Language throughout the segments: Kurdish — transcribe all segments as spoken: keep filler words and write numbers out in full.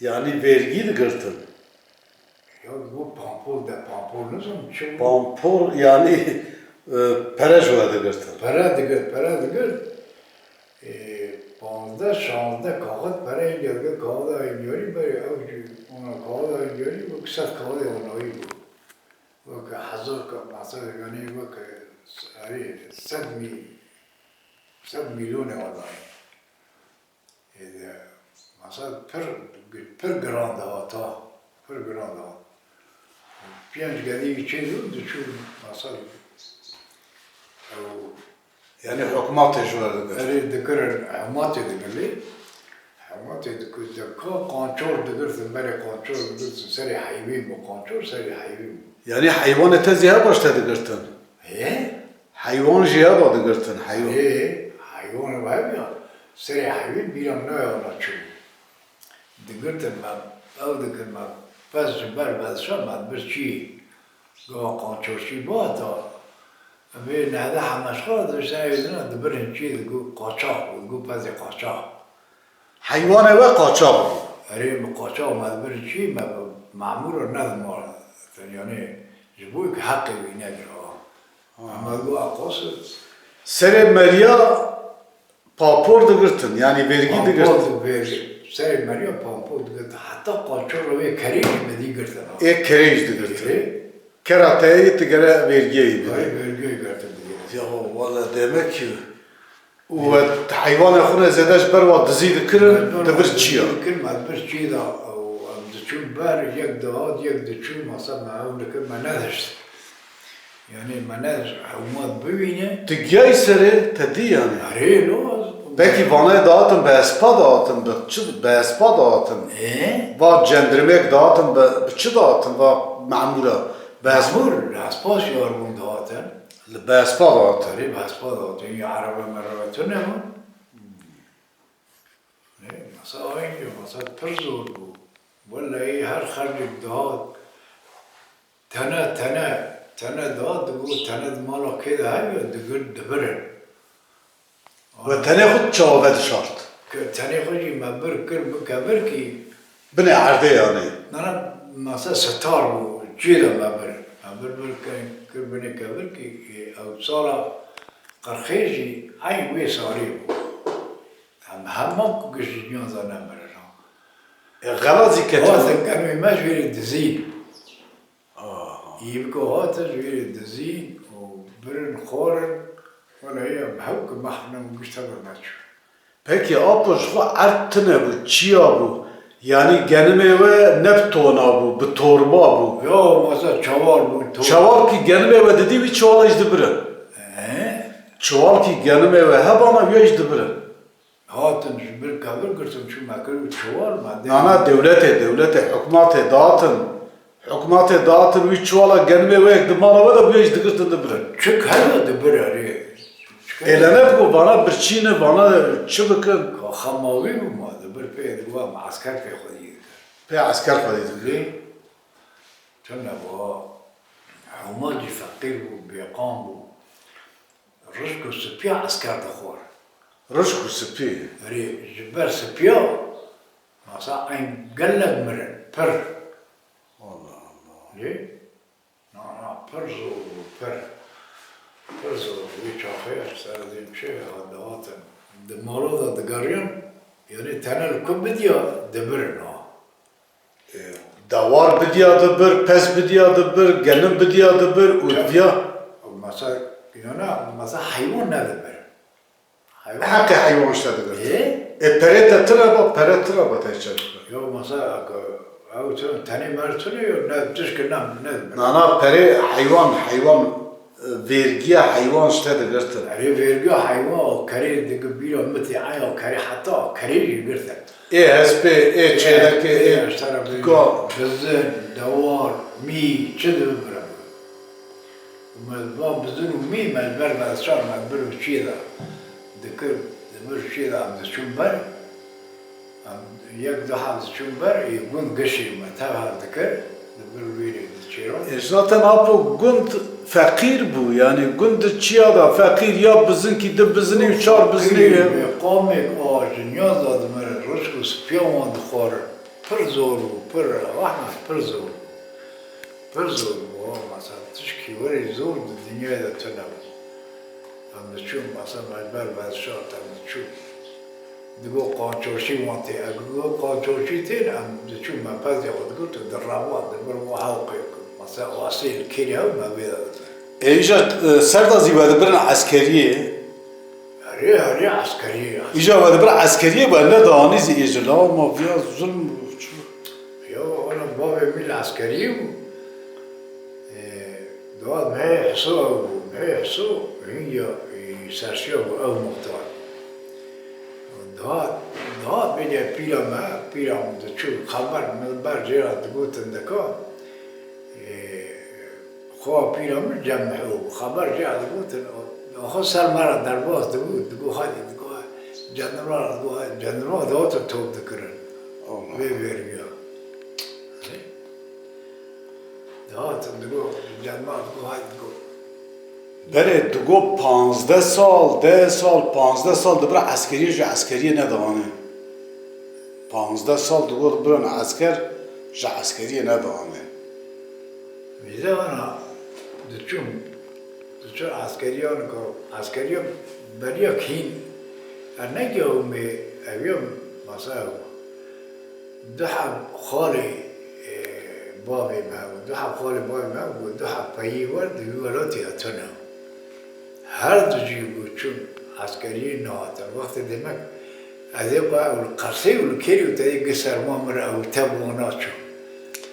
Yanî vergî digirtin? Ya bu pampol de, pampol nizam çi bû? Pampol, yanî, e, pere ji we digirtin? Pere digirt, pere digirt. E, panzdeh, şanzdeh kaxit pere hîn digir, kaxida hîniyarî berê ew jî, ona kaxida hîniyarî wek sed kaxidê onayî bû. Wek hezar ka-, mesela, yanî wek, e, erê, sed mî-, sed mîlyonê onayî. Ê de, mesela pir, pir giran dihata, pir giran dihat. Pênc gedî çê dû diçû, mesela, ew. Yanî hikûmetê ji we digir? Erê dikirin, hikûmetê digirê. Hikûmetê dikir, de ka qançor digirtin, berê qançor digirtin, serê heyvên bû, qançor serê heyvên bû. Yanî heywanê te zî heba ji te digirtin? Hê? Heywan jî heba digirtin, heywan. Hê, heywan heba ya. Serê heyvên bîra min nayê wana çû. Digirtin me, ew dikin me, pez ji ber vezişa me dibir çî. Gava qançorçî bihata, vê nehde hemeşxala dibiştin, ew dina dibirin çî, digo qaçax bû, digo pezê qaçax. Heywanê we qaçax bû? Erê, me qaçax me dibirin çî, me bi memûra nedima, yanî ji bo ku heqê wî negire. Ha. Em digo eqas. Serê meriya Papor digirtin, yanî vergî digirtin. Pampol di-, vergî. Serê meriya pampol digirtin. Heta qançora wê kerê jî me dî girtin ha. Ê kerê jî digirtin. Ê. Kera te yê tu gere vergiyê yê bidî. Ay, vergiyê girtin digirtin. Ya wala demek ki û we heywanê xwe ne zêde ji ber wa dizî dikirin, dibir çiya. Dizî dikirin, me dibir çiya da, û em diçûn ber, yek dihat, yek diçû, masa me ew dikir, me nedişt. Yanî me ne hewmat bibîne. Tu giyayî serê, te dî yanî? Erê, no. Belkî vanayê dihatin bi espa dihatin, bi çi, bi espa dihatin. Ê? Va cendirmêk dihatin, bi, bi çi dihatin, va memûra? Bi espa. Memûr, li espa şiyar bûn dihatin. Li bi espa dihatin. Erê, bi espa dihatin. Ya erebe merebe tune bûn. Ê, masa aynî, masa pir zor bû. Wellahî her xercek dihat, tene, tene, tene dihat, digot, tene di mala kê de heye, digir, dibirin. We tenê xwe çawa vedişart? Ke tenê xwe jî me bir kir, bi kevirkî. Binê erdê yanî? Nana, masa sitar bû, cî de me bir. Me bir, bir kir, kir binê kevirkî, ê, ew sala qirxê jî eyn wê salê bû. Em hema ku giş ji dûnya de nemirin ha. E, xela zî ketin. Hatin kemê me ji wêrê dizîn. Aha. Yî bike hatin ji wêrê dizîn û birin xwarin. Wele heye em hew ku mehf nebûn giş tevir neçû. Pekî apo ji xwe erd tune bû, çiya bû. Yanî genimê we ne bi tona bû, bi torba bû. Yo, masa çawal bû, to- Çawalkî genimê we didî wî çiwala jî dibirin. He? Çiwalkî genimê we hebana wî jî dibirin. Hatin ji bir kevir girtin, çû me kir û çiwal me dê. Nana dewletê, dewletê, hikûmetê dihatin. Hikûmetê dihatin wî çiwala genimê we yek di mala we de bûye jî digirtin dibirin. Çik hebe dibir erê. Êlene digo vana birçî ne, vana çi bikin? Ka xema wî bû ma dibir pê digo em esker pê xwedî dikir. Pê esker xwedî dikir. Lê tune bû. Hema jî feqîr bû, bêqan bû. Rizq û spiya esker dixwar. Rizq û spî? Erê, ji ber spiya, masa eyn gelek mirin, pir. Allah Allah. Lê, na, na, pir zor bû, pir. Pir zor bû. Wî çaxê, ez ser dîm çi, hat dihatin. Di mala de digeriyan, yanî tene li ku bidiya, dibirin ha. E, dewar bidiya dibir, pez bidiya dibir, genim bidiya dibir û diviya. Masa, înan a, masa heywan nedibir. Heywan. Heqê heywan ji te digir. Ê? E, perê te tira ba, pere tira ba te çi dibir? Yo, masa, ew tune, tenê mer tune yo, ne, tişk ne, nedibir. Nana, perê heywan, heywan, e, vergiya heywan ji te digirtin. Erê, vergiya heywan, o kerê digir bîra mitê, eya kerê heta, o kerê jî girtin. Ê hespê, ê çêlekê, ê, ê, ê, ji te re bêjim, bizin, dewar, mî, çi dibe bire bû. Û me va bizin û mî me ji ber me dişar me bir û çiyê de dikir, di bir û çiyê de em diçûn ber, em yek du heb diçûn ber, ê gund gişê me tev hev dikir, di bir wîrê diçêran. E, zaten apo gund feqîr bû, yanî gund di çiya da feqîr ya bizinkî di bizinî û çar bizinî. Bê qamêk a ji niyaz da dimire, rizq û spiya wan dixwarin. Pir zor bû, pir, wahna pir zor bû. Pir zor bû, o, mesela, tişkî werî zor di dinyayê de tune bû. Em diçûn, mesela, me ber veşart, em diçûn. Digo qançoşî wan tê, ev digo qançoşî tên, em diçûn, me pezê xwe digot, di reva, di vir û hewqê, mesela, asê li kêrî hew me vê de dikin. Ê, îja, e, ser de zî we dibirin eskeriyê? Erê, erê, eskeriyê. Îja we dibir eskeriyê, we ne danî zî ê ji law ma viya zulm û çi? Ya, wala bavê min li eskeriyê bû. Ee, Dawat mehê Hiso ew bû. Mehê Hiso hîn ya, e, serşiya bû ew muxtar. Dawat, dawat bêje pîra me, pîra min diçû xeber min ber jê re digotin dika. Ee, Xwe pîra min cem bû, xeber jê re digotin, axir ser me re derbas dibû, digo, "Hadi," digo, "Cendirma," digo, "Cendirma," dihatin top dikirin. Allah. Vê vergiya. Dihatin digo, Cendirma digo, "Hadi," digo. Berê digo panzdeh sal, deh sal, panzdeh sal dibire eskeriyê, ji eskeriyê nediane. Panzdeh sal digo dibirin esker, ji eskeriyê nediane. Vîze wana diçûn, diçûn eskeriyan ku eskeriya beriya kîn, ernegî ew mê, ev ya masa ew. Du heb xalê, e, bavê me hebû, du heb xalê bavê me hebû, du heb peyî wer di wî welatê de tune. Her du jî bû çûn eskeriyê nehatin. Wextê demek ez ê xwe ew li qersê û li kêrî û te yê gi serma min re ew tev wana çû.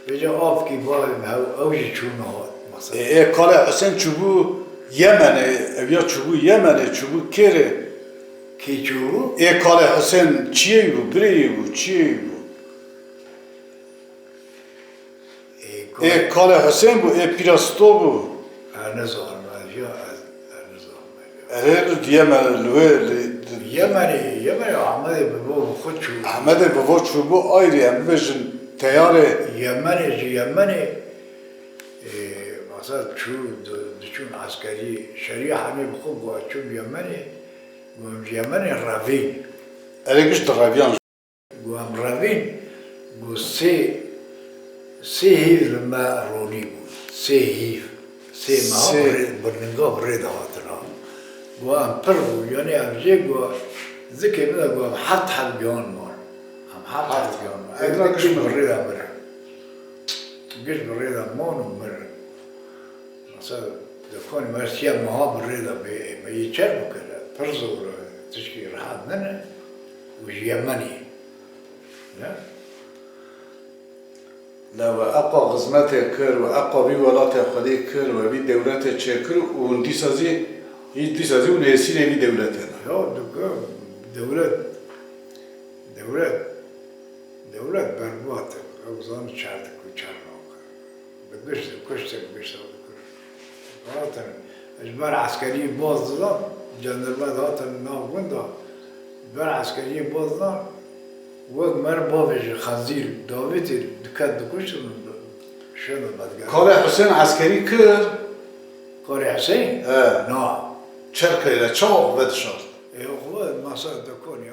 Vêca avkî bavê me hew, ew jî çû nehat. Mesela. Ê, ê Kalê Husên çûbû Yemenê, ev ya çûbû Yemenê, çûbû kêrê. Kî çûbû? Ê Kalê Husên çiyê bû, birê bû, çiyê bû? Ê, Ê Kalê Husên bû, ê Pîra Sto bû. Ez nizanim, ez ya, ez, ez nizanim, ez ya. Erê, li Yemen, li wê, li, li Yemenê, Yemenê Ehmedê bi bo bi xwe çû. Ehmedê bi bo çûbû ayrî, em bibêjin teyarê. Yemenê ji Yemenê, ê, mesela çû, di-, diçûn eskerî, şerî hemê bi xwe bû, çûn Yemenê, got, em ji Yemenê revîn. Erê, giş di reviyan. Got, em revîn, got, sê, sê hîv li me ronî bûn. Sê hîv. Sê meha Sê. bi rê, bi ninga bi rê de hatin ha. Got, em pir bûn. Yanî em jê got, zikê min de got, em heft heb giyan man. Em heft heb Heft. giyan man. Ê, Ev na de giş giş bi rê de mirin. Giş bi rê de man û mirin. Mesela, dekan me siya meha bi rê de bê, me yê çer bikir, pir zor e, tişkî rehet nine û ji Yemenê. Ne? La we eqa xizmetê kir, we eqa vî welatê Xwedê kir, we vî dewletê çêkir û hûn dîsa zî, hîn dîsa zî hûn êsîrê vî dewletê ne. Ya, dike, dewlet, dewlet, dewlet berbat e. Ew zan çer dikir, çer nake. Bi giş dikuştin, giş dikuştin. Hatin, ji ber eskeriyê baz didan, cendirme dihatin nav gunda, ji ber eskeriyê baz didan, wek mer bavê ji xezîl davêtê diket dikuştin, şêne bedger. Kalê Husên eskerî kir? Kalê Husên? He. Na. Çer kire, çawa vedişart? Ê, xwe masa dekonî.